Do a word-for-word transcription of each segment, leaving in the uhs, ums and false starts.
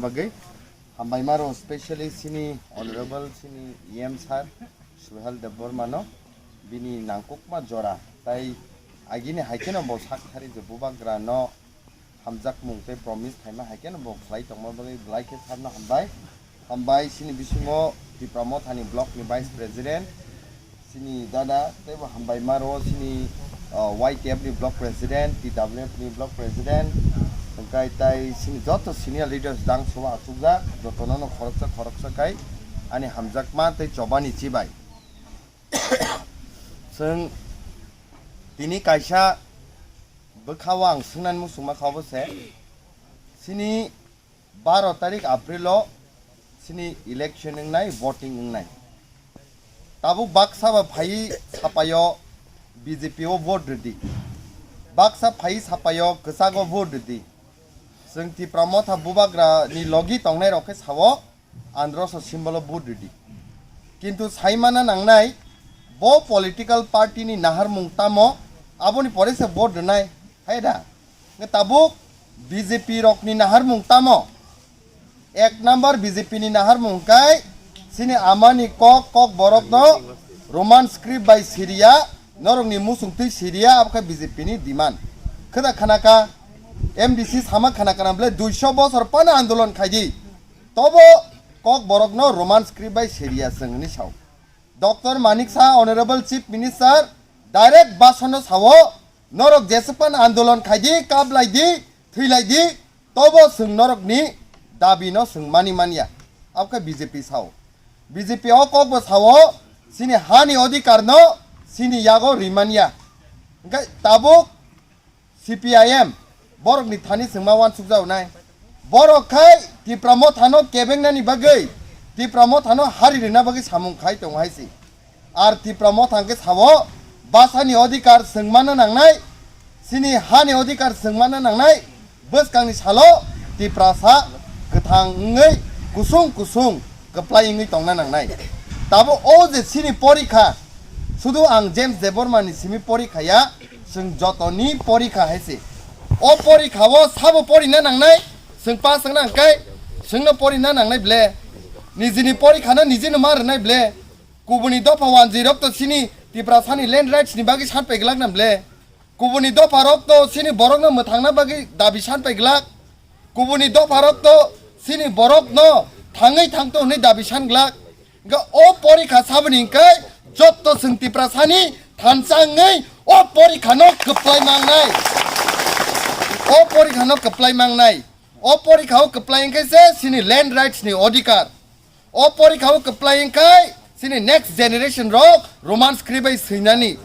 Bagwi hambai maro, specially sini honorable sini E M sir Suhel Debbarma no bini nangkukma jora tai agini haikeno bo sak thari je bubagra no hamjakmung tei promise khaima haikeno bo khlai tongma bagwi belai khe sir no hambai. Hambai sini bisingo Tipra Mothani block ni vice president, sini dada teibo hambai maro sini, uh, Y T F ni block president, T W F ni block president, hwnkhe tai sini joto senior leaders dang soba achukjak, jotono no khoroksa khoroksa kai ani hamjakma tei chobani chibai. Chwng tini kaisa bwkhao ang swngnani muchungma kha obo se, sini baro tarik April o sini election wngnai, voting wngnai. Tabuk baksa ba phai sapaio B J P o vote rwdi. Baksa phai sapaio kwchago vote rwdi. Chwng Tipra Motha bubagra ni logi tongnai rok khe sao androso symbol o vote rwdi. Kintu saimana nangnai bo political party ni naharmung tamo, aboni pore se vote rwnai, hai da? Nge tabuk B J P rokni naharmung tamo? Ek number B J P ni naharmung kai sini amani kok kok borok no Roman script bai siriya, norok ni musung twi siriya, abkha B J P ni demand. Kheda khanaka M D C sama khanaka namble duiso bosor pana andolon khaidi. Tobo kok borok no Roman script bai siriya chwng hwnwi sao. Doctor Manik Saha, Honorable Chief Minister, direct basono sao, norok jeswk pan andolon khaidi, kaplaidi, thwilaidi, tobo chwng norokni dabino chwng mani manya. Abokhe B J P sao. B J P o kokbo sao, chini hani odhikarno chini yago rimanya. Hwnkhe tabuk C P I M borokni thani chwngma uansukjago nai. Borok khai Tipra Mothano kebengnani bagwi, Tipra Mothano hari rwna bagwi samung khai tongo hai se. Ar Tipra Motha hwnkhe sao, bwsani odhikar chwngmano nangnai, chini hani odhikar chwngmano nangnai, bwskangni salo Tiprasa kwthang wngwi kusung kusung kwplai wngwi tongna nangnai. Tabuk o je chini porikha, sudu ang James Debbarmani simi porikha ya, chwng jotoni porikha hai se. O porikha o sabo porina nangnai, chwng pass wngna hwnkhe chwngno porina nangnai ble. Nijini porikhano nijino ma rwnai ble. Kubuni dopha wanjwi rok to chini Tiprasani land rights ni bagwi sanpai glak na ble. Kubuni dopha rok to chini borokno mwthangna bagwi dabi sanpai glak. Kubuni dopha rok to chini borokno thangwi thangto hwnwi dabi san glak. Hwnkhe o porikha saboni hwnkhe jotto chwng Tiprasani thansa wngwi o porikhano kwplai mangnai. O porikhano kwplai mangnai. O porikha o kwplai wngkhe se chini land rights ni odhikar. O porikha o kwplai wngkhe chini next generation rok Roman script bai swinani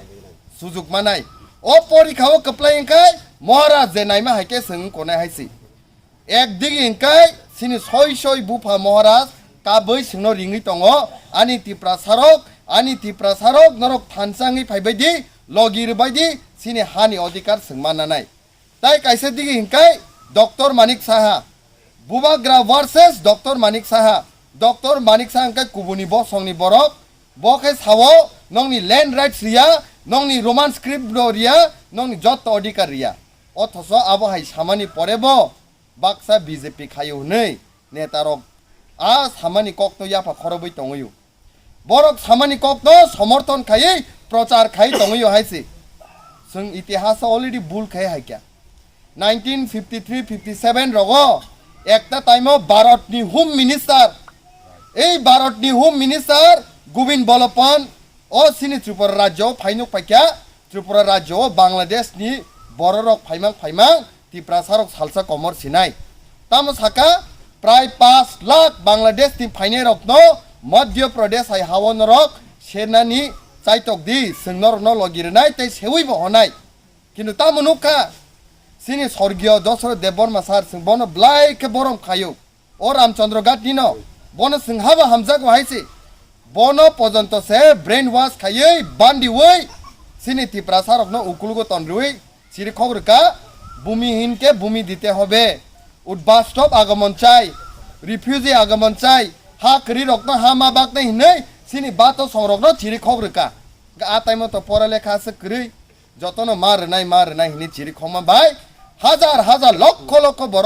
sujuk manai. O porikha o kwplai wngkhe Maharaj je naima hai khe chwng wngkonai hai se. Ekdigi hwnkhe chini soi soi bupha Maharaj kabui chwngno ringwi tongo, ani Tiprasa rok, ani Tiprasa rok norok thansa wngwi phaibaidi, logi rwbaidi, chini hani odhikar chwng mannanai. Tai kaisa digi hwnkhe Doctor Manik Saha, Bubagra versus Doctor Manik Saha. Doctor Manik Saha hwnkhe kubuni bosongni borok, bo khe sao nongni land rights riya, nongni Roman script no riya, nongni jotto odhikar riya. Othoso abo hai samani pore bo baksa B J P khaio hwnwi netarok a samani kokno yapha khorobwi tongwio. Borok samani kokno somorthon khaiwi prochar khai tongwio hai se. Chwng itihasa already bul khai hai kya. Nineteen fifty three fifty seven rogo ekta time o Bharat ni Home Minister, ei Bharat ni Home Minister Govind Ballabh Pant o chini Tripura rajyo o phainuk paikya, Tripura rajyo o Bangladesh ni bororok phaimang phaimang Tiprasarok salsa komor sinai. Tamo saka prai pash lakh Bangladesh ni phainairokno Madhya Pradesh hai hao norok senani chaitok di, chwng norokno logi rwnai tei sewibo honai. Kintu tamo nukha, chini sorgiyo Dosoroth Debbarma sir, chwng bono belai khe borom khaio. O Ramchandra Ghat nino, bono chwng haba hamjago hai se. Bono pojonto se brainwash khaiwi, bandiwi, chini Tiprasarokno ukulugo tonriwi, chirikhok rwkha, bhumi hin ke bhumi dite hobe, udbastop agomon chai, refugee agomon chai, ha kwrwi rokno ha ma baknai hinwi chini bato songrokno chirikhok rwkha. Hwnkhe a time o to pora lekha aswk kwrwi, jotono ma rwnai, ma rwnai hinwi chirikhokma bai hajar hajar, lokho lokho borok